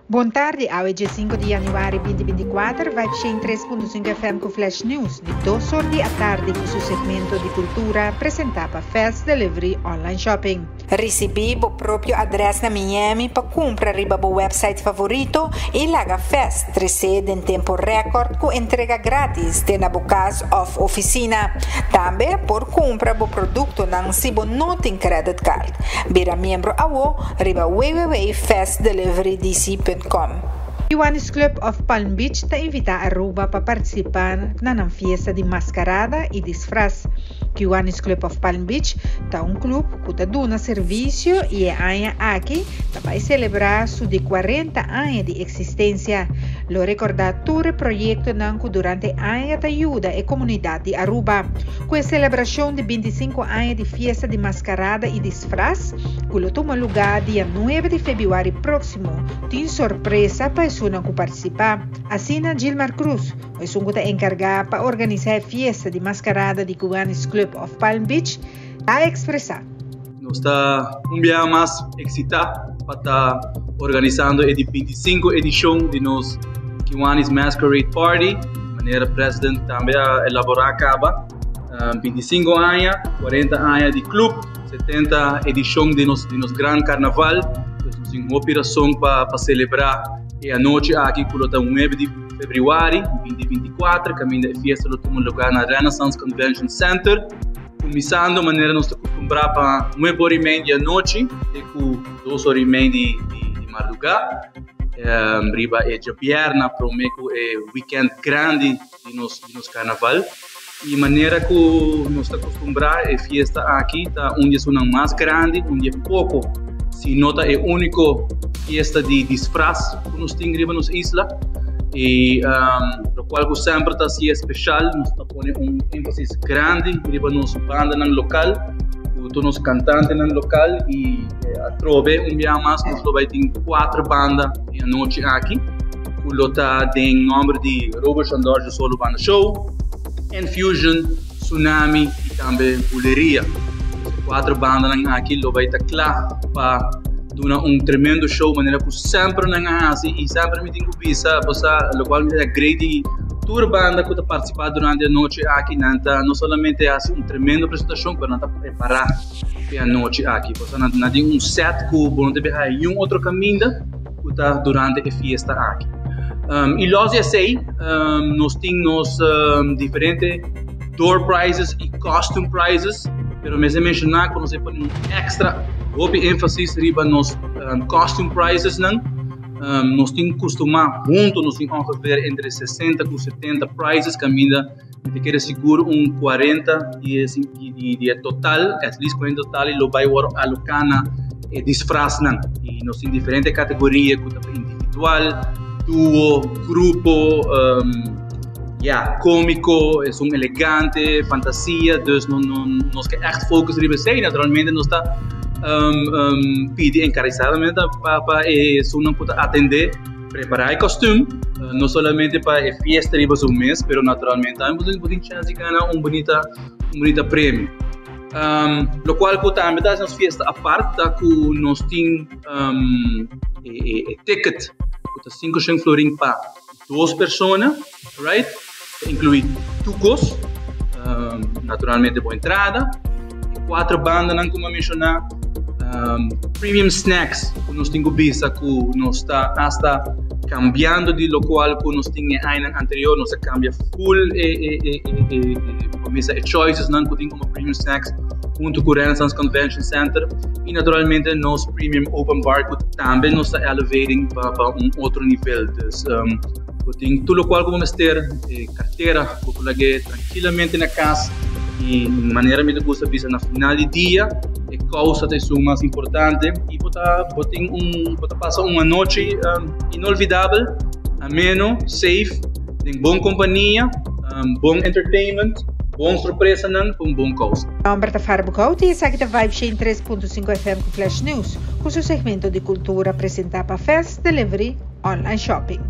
Bon tardi, awe 5 di januari 2024, Vibe 103.5 FM ku Flash News, di 2 or di atardi ku su segmento di kultura presentá pa Fast Delivery Online Shopping. Risibí bo propio adrès na Miami pa kumpra riba bo website favorito i laga Fast tres'é den tempu rèkòrt ku entrega grátis te na bo kas òf ofisina. Tambe por kumpra bo produktonan si bo no tin credit card. Bira miembro awo riba www.fastdeliverydc.com. Kiwanis Club of Palm Beach ta invitá Aruba pa partisipá na nan fiesta di maskarada i disfras. Kiwanis Club of Palm Beach ta un club ku ta duna servisio i e aña aki ta bai selebrá su di 40 aña di eksistensia. Lo rekordá tur e proyektonan ku durante aña ta yuda e komunidat di Aruba. Ku e selebrashon di 25 aña di fiesta di maskarada i disfras, ku lo tuma lugá dia 9 di febrüari próksimo, tin sorpresa pa esunnan ku partisipá. Asina Gilmar Cruz, esun ku ta enkargá pa organisá e fiesta di maskarada di Kiwanis Club of Palm Beach, a ekspresá. Nos ta un biaha mas eksitá pa ta organisando e di 25 edishon di nos Kiwanis Masquerade Party, manera President tambe a elaborá kaba. 25 aña, 40 aña di club, 70 edishon di nos gran karnaval. Dus nos tin hopi rason pa selebrá e anochi aki ku ta 9 di febrüari 2024, kaminda e fiesta lo tuma lugá na Renaissance Convention Center. Kuminsando manera nos ta kustumbrá pa 9:30 di anochi te ku 2:30 di mardugá. Riba e djabièrnè promé ku e weekend grandi di nos karnaval. I manera ku nos ta kustumbrá, e fiesta aki ta un di mas grandi, un di poko, si no ta e úniko fiesta di disfras ku nos tin riba nos isla. I lokual ku semper ta asina spesial, nos ta pone un énfasis grandi riba nos bandanan lokal, tur nos kantantenan lokal i atrobe un dia mas nos lo bai tin kuater banda e anochi aki, ku lo ta den nòmber di Robert Chandor Solo Banda Show, Infusion, Tsunami i tambe Buleria. Kuater bandanan aki lo bai ta kla pa duna un tremendo show manera ku semper nan a hasi i semper mi tin ku bisa, bosa, lokual mi ta great di tur banda ku ta partisipá durante e anochi aki, nan ta no solamente hasi un tremendo presentashon, pero nan ta prepará e anochi aki. Bosa nan tin un set ku bo no ta biaha ningun otro kaminda ku ta durante e fiesta aki. I los di esei, nos tin nos diferente door prizes i costume prizes, pero mi a menshoná ku nos a pone un extra hopi énfasis riba nos costume prizes nan. Nos tin kustumá huntu, nos tin ongeveer entre 60 ku 70 prizes kaminda mi ta kere sigur un 40 di e total, at least 40 total lo bai wòrdu aloká na e disfrasnan. I nos tin diferente kategoria ku ta individual, duo, grupo, ja, kómiko, esun elegante, fantasia, dus no, no, nos ke echt focus riba esei. Naturalmente nos ta pidi enkaresadamente pa esunnan ku ta atendé prepará e kostuum, no solamente pa e fiesta riba su mes, pero naturalmente tambe bo tin chance di gana un bunita premio. Lokual ku tambe ta nos fiesta apart ta ku nos tin e ticket ku ta 500 florin pa dos persona, right? Ta inkluí tur kos, naturalmente bo entrada, kuater bandanan ku mi a menshoná, premium snacks ku nos tin ku bisa ku nos ta hasta kambiando di lokual ku nos tin e añanan anterior, nos a kambia full e choices nan ku tin komo premium snacks huntu ku Renaissance Convention Center i naturalmente nos premium open bar ku tambe nos ta elevating pa un otro nivel. Dus bo tin tur lokual ku bo mester, kartera, bo por lag'é trankilamente na kas i manera mi ta gusta bisa, na final di dia e kousa ta esun mas importante i bo ta pasa un anochi inolvidabel, ameno, safe, den bon kompania, bon entertainment, bon sorpresanan pa un bon kousa. Nòmber ta Farah Boekhout i esaki ta Vibe 103.5 FM ku Flash News, ku su segmento di kultura presentá pa Fast Delivery Online Shopping.